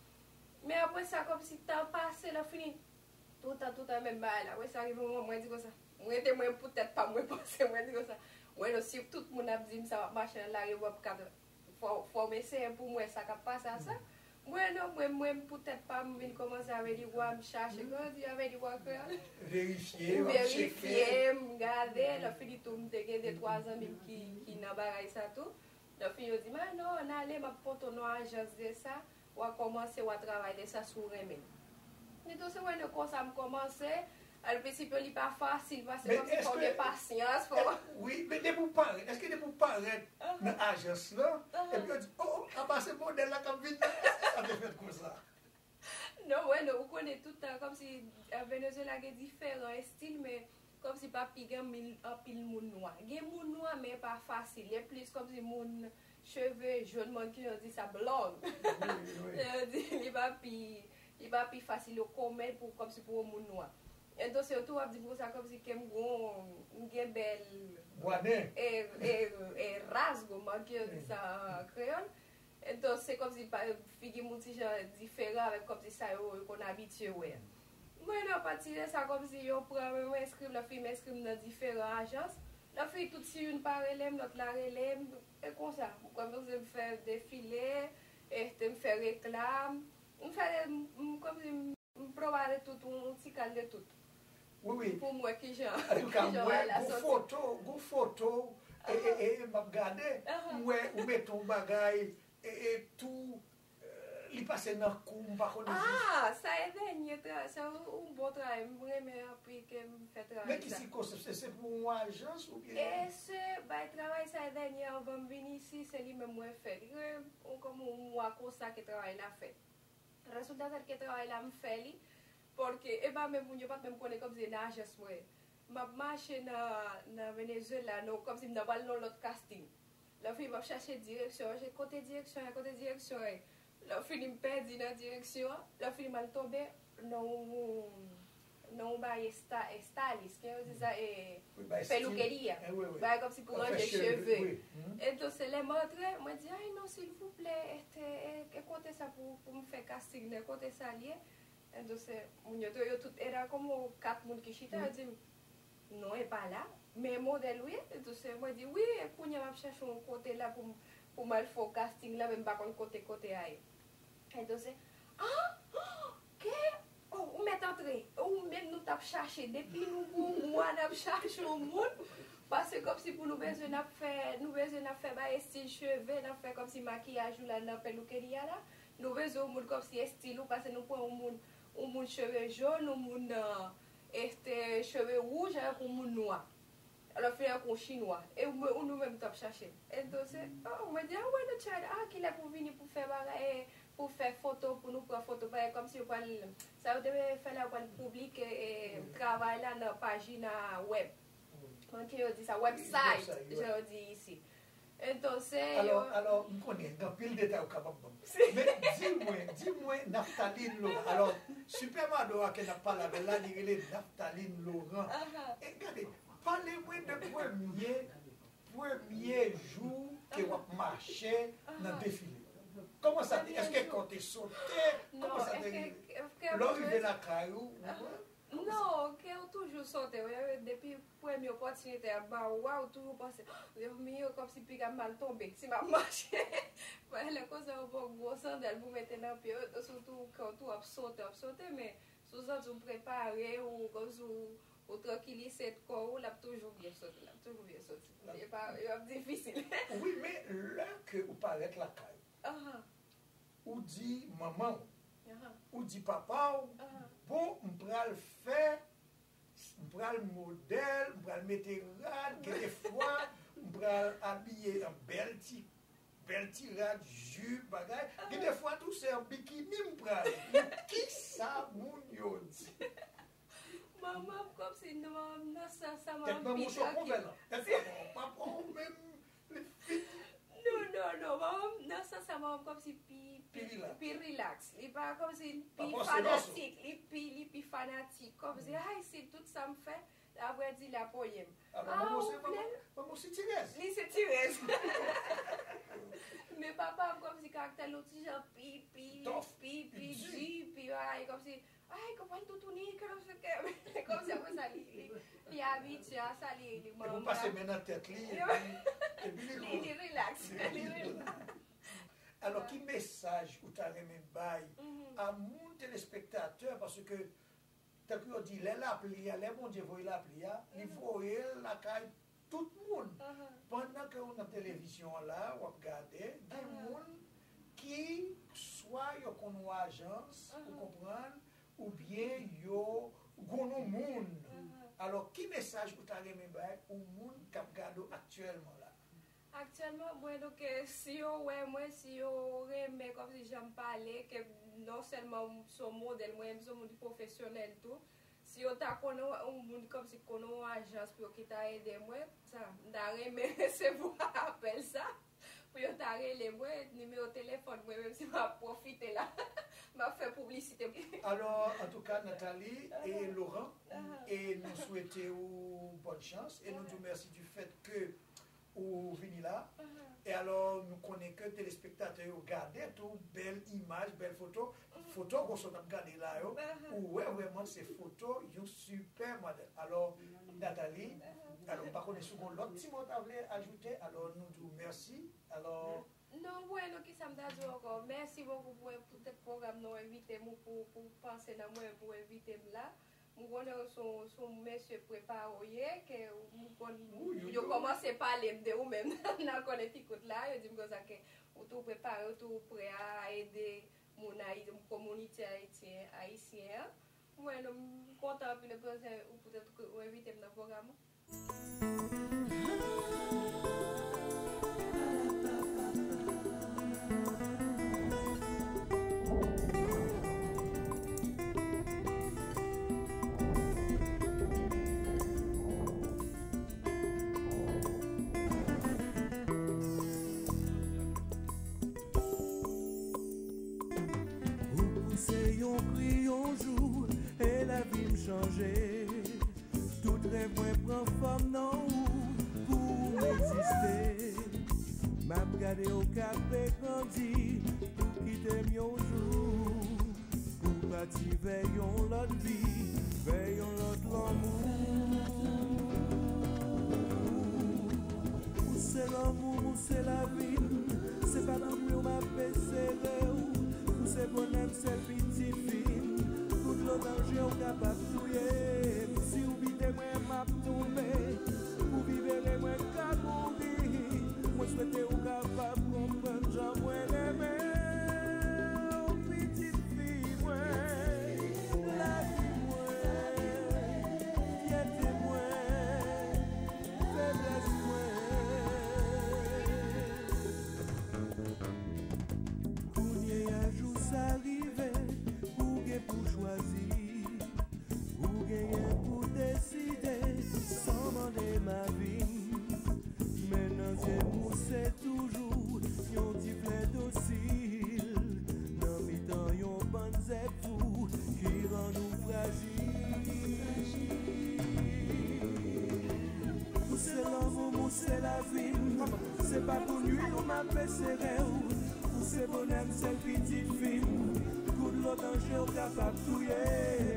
Men apre sa, kòmsi tan pase, lè fini, tout tan, tout tan, menm bagay la. Apre sa, rive yon moman, mwen di konsa, mwen rete mwen pou tèt pa m, mwen panse, mwen di konsa, mwen non, si tout moun ap di m sa, w ap mache nan lari, w ap kat, fò, fò m eseye pou m wè sa k ap pase a sa. Mwen non, mwen, mwen pou tèt pa m, m vin kòmanse avè li, wa m chache, kòman di, avè li, wa kreyòl. Verifye, w ap tcheke. Verifye, m gade, lè fini tou, m te gen de twa zanmi m ki, ki nan bagay sa tou. Lè fini, yo di m, ah non, ann ale, m ap pote w nan ajans de sa, w a kòmanse, w a travay de sa si w renmen. Entonse, mwen, de konsa m kòmanse, al prensip yo, li pa fasil, paske kòmsi fò w gen pasyans, fò. Wi, men depi w parèt, èske depi w parèt nan ajans lan, epi yo di, oh, oh, apa se modèl la k ap vin nan, sa te fèt konsa? Non, mwen, non, ou konnen tout tan, kòmsi eh, Venezuela gen diferan estil, men kòmsi pa pi gen mil, anpil moun nwa. Gen moun nwa, men pa fasil. E plis kòmsi moun cheve jòn, mwen ki yo di sa blonde. Yo di li pa pi, li pa pi fasil, yo komen pou, kòmsi pou yon moun nwa. Entonse, yo tou ap di m konsa, kòmsi ke m gon, m gen bèl. Bwanen. E, e, e rasgo, mwen ki yo di sa an kreyòl. Entonse, kòmsi pa, figi m yon ti jan diferan avèk kòmsi sa yo, yo konn abitye wè. Mwen, nan pati de sa, kòmsi yo pran mwen, mwen enskri m, lè fini m enskri m nan diferan ajans. Lè fini tout si youn pa rele m, lòt la rele m. E konsa, kòmsi m fè defile, e, m fè reklam. M fè, m, m, kòmsi m, m pran de tout, yon ti kal de tout. Wi, wi. Pou m wè kijan, Antouka, m kijan wè bagay la gon soti. Foto, gon foto, e, e, e, m ap gade, m wè ou mete yon bagay, e, e, tou, e, li pase nan kou, m pa konnen si. Ah, sa e dènye travay, sa yon bon travay, m renmen anpil ke m fè travay sa. Men ki sikonstans, se, se pou yon ajans oubyen? E se bay travay sa e dènye anvan m vin isi, se li menm mwen fè. Li gen yon kòm yon mwa konsa ke travay la fèt. Rezilta tèl ke travay la m fè li, pòske e pa menm moun yo pa t menm konnen kòmsi se nan ajans mwen. M ap mache nan, nan Venezuela, nan, kòmsi m nan pral nan lòt casting. Lè fini m ap chache direksyon, se kote direksyon an, kote direksyon an. Lè fini m pèdi nan direksyon an, lè fini m al tonbe nan yon, nan yon bagay esta, estalis, ke yo di sa, e, Wi, bay peluqueria. Stil. Eh, wi, wi. Bagay kòmsi pou Fè ranje cheve, cheve. Wi. Mhm. Entonse, lè m antre, mwen di, ay non, silvouplè, este, e, e kote sa pou, pou m fè casting nan, kote sa l ye? Entonse, moun yo tou, yo tout, era kòm kat moun ki chita, yo di m, non, e pa la, men modèl ou ye? Entonse, mwen di, wi, e kounye a m ap chache yon kote la pou m, pou m al fè yon casting la, men m pa konn kote, kote a ye. Entonse, ah, ke, oh, ou mèt antre, ou menm nou t ap chache, depi nou gon mwa n ap chache yon moun, paske kòmsi pou nou bezwen n ap fè, nou bezwen n ap fè bay estil cheve, n ap fè kòmsi makiyaj ou la nan peluqueria la, nou bezwen yon moun kòmsi estil ou, paske nou pran yon moun, yon moun cheve jòn, yon moun, eh, este, cheve wouj avèk yon moun nwa. Alò, fè ak yon chinwa. E ou, ou nou menm t ap chache. Entonse, oh, mwen di, ah, why not try? Ah, kilè pou vini pou fè bagay, pou fè foto, pou nou pran foto, bagay kòmsi yo pral, sa yo te fè la, yo pral piblike, e, travay la nan pajina wèb. Mwen ki yo di sa, website, jan yo di isi. Entonces, alò, yo alò, m konnen gen anpil detay ou kapab ban m. Men, di mwen, di mwen, Naphtaline Laurent. Alò, Super Mado a ke n ap pale avè l la, li rele Naphtaline Laurent. Aha. E gade, pale mwen de premye, premye jou ke w ap mache nan defile. Kòman sa te? Èske kò w te sote? Kòman sa te rive? Lè w rive lakay ou, ou wè? Non, kè w toujou sote, wi. Depi premye opòtinite a ba ou a, ou toujou panse, Dios mío, kòmsi piga m mal tonbe, si m ap mache. Lè konsa, ou pran gwo sandal pou mete nan pye w, sitou kè w tou ap sote, ap sote, men si w santi w prepare, ou kòmsi w, ou trankilise kò w, l ap toujou byen soti, l ap toujou byen soti. E pa, e ap difisil. Wi, men lè ke ou parèt lakay ou, ou di manman w, ou di papa w, bon, m pral fè, m pral modèl, m pral mete rad, gen de fwa, m pral abiye an bèl ti, bèl ti rad, jip, bagay. Gen de fwa tou se an bikini m pral. Kisa moun yo di? Manman m kòmsi, non, manman m nan sans sa, manman m pi trankil. Tèt manman w se yon konvè, non? Tèt manman w, papa w menm, li fit. Non, non, non, manman m nan sans sa, manman m kòmsi pi, pi, pi rilaks. Li pa kòmsi pi fanatik, li pi, li pi fanatik. Kòmsi, ay, si tout sa m fè, apre di l ap oye m. Alò, manman w se, manman w se tirèz. Li se tirèz. Men papa m kòmsi karaktè l yon ti jan pi, pi, pi, pi di, pi, ay, kòmsi, ay, konprann toutouni, kè se kè. Kòmsi apre sa, li, li, li abitye a sa, li, li manman. Epi w pase men nan tèt li, epi, epi li, li rilaks, li rilaks. Alò, ki mesaj ou ta renmen bay a moun telespektatè, paske tankou yo di, lè lapli a, lè Bondye voye lapli a, li voye l lakay tout moun. Pandan ke w nan televizyon an la, w ap gade, gen moun ki swa yo konn yon ajans, ou konprann, oubyen yo konn yon moun. Alò, ki mesaj ou ta renmen bay yon moun k ap gade w aktyèlman la? Aktyèlman, mwen, donk, eh, si yo wè mwen, si yo renmen kòmsi jan m pale, ke non sèlman m se yon modèl, mwen, m se yon moun ki pwofesyonèl tou. Si yo ta konnen yon moun kòmsi konnen yon ajans pou yo ki ta ede mwen, sa, m ta renmen resevwa apèl sa, pou yo ta rele mwen, nimewo telefòn mwen, menm si m ap pwofite la, m ap fè piblisite. Alò, antouka, Nathalie e Laurent, e nou swete w bòn chans, e nou di w mèsi du fait que ou vini la. E alò, nou konnen ke telespektatè yo gade tou bèl imaj, bèl foto. Foto gwo sòt ap gade la yo, ou wè vrèman se foto yon sipè modèl. Alò, Nathalie, alò, m pa konnen si w gen lòt ti mo w ta vle ajoute, alò, nou di w mèsi. Alò, non, mwen, non, kisa m ta di w ankò? Mèsi bokou pou, pou tèt pwogram nan, w envite m, ou pou, pou panse nan mwen, pou w envite m la. M konnen w se yon, se yon mesye prepare w ye, ke m konn, yo kòmanse pale m de ou menm nan kòn ekikout la, yo di m konsa ke ou tou prepare, ou tou prè a ede moun Ayiti, kominite ayityen, ayisyen an. Mwen, non, m kontan anpil, e pou, poutèt ke ou envite m nan pwogram ou. Ou pouse yon kri yon jou, e lavi m chanje. Tout rèv mwen pran fòm nan ou pou m egziste. M ap gade w k ap grandi pou kite m yon jou, pou pati vè yon lòt vi, vè yon lòt lanmou. Ou se lanmou m, ou se lavi m, se pa pou nou m ap eseye w. Ou se bonè m, sèl pitit fi m, tout dlo nan je w kapab touye m. Si w kite mwen, m ap tonbe, pou libere mwen ka mouri. Mwen swete w kapab konprann jan mwen renmen w, pitit fi mwen, lavi mwen, fyète mwen, feblès mwen. Kounye a jou sa rive, ou gen pou chwazi, ou genyen pou deside, san Se pa pou nwi w m ap esere w. Ou se bonè m, sèl pitit fi m. Kou dlo nan je w kapab touye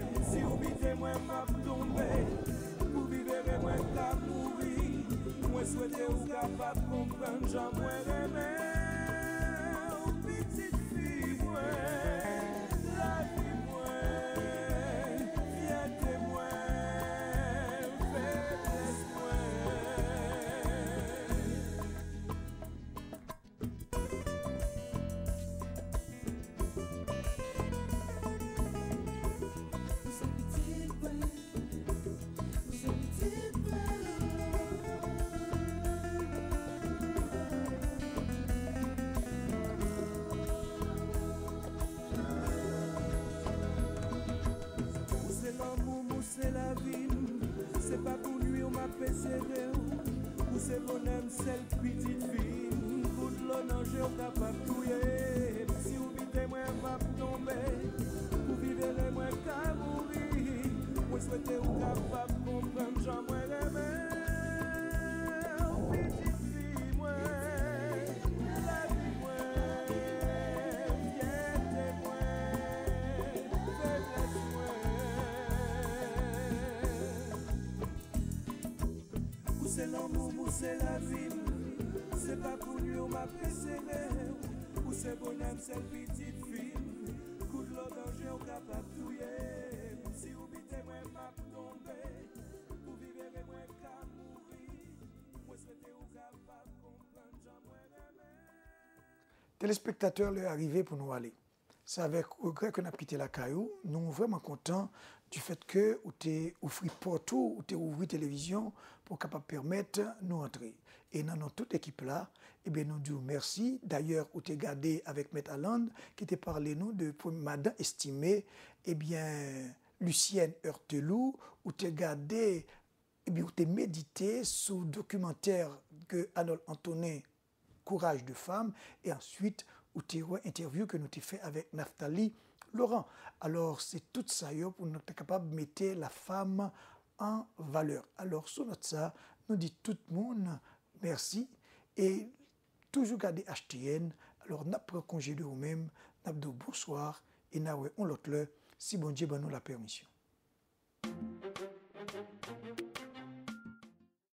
m. Si w pite mwen, m ap tonbe. Pou viv ere mwen ka mouri. Mwen swete w kapab konprann jan mwen renmen w. Pitit fi mwen, lavi mwen, fyète mwen, feblès mwen. Ou se lanmou m, ou se lavi m. Se pa pou nwi w m ap esere w. Ou se bonè m, sèl pitit fi m. Kou dlo nan je w kapab touye m. Si w pite mwen, m ap tonbe. Pou viv ere mwen ka mouri. Mwen swete w kapab konprann jan mwen renmen w. Pitit fi mwen, lavi mwen, fyète mwen, feblès mwen. Ou se lanmou m, ou se lavi m. Se pa pou nwi w m ap esere w. Ou se bonè m, sèl pitit fi m. Kou dlo nan je w kapab touye m. Si w pite mwen, m ap tonbe. Pou viv ere mwen ka mouri. Mwen swete w kapab konprann jan mwen renmen. Telespektatè, lè a rive pou nou ale. Se avèk regrè ke n ap kite lakay ou. Nou vrèman kontan du fait ke ou te ouvri pòt ou, ou te ouvri televizyon pou w kapab pèmèt nou antre. E nan non tout ekip la, ebyen, nou di w mèsi. Dayè, ou te gade avèk Mèt Alan, ki te pale nou de premye madan Estimé, ebyen, Lucienne Heurtelou, ou te gade, ebyen, ou te medite sou dokimantè ke Arnold Antonin, Courage de femme, e answit, ou te wè entèvyou ke nou te fè avèk Naftali Laurent. Alò, se tout sa yo pou nou te kapab mete la femme en valeur. Alò, sou nòt sa, nou di tout moun mèsi e toujou gade H T N. Alò, n ap pran konje de ou menm, n ap di w bonswa e n a wè on lòt lè, si Bondye ban nou lapèmisyon.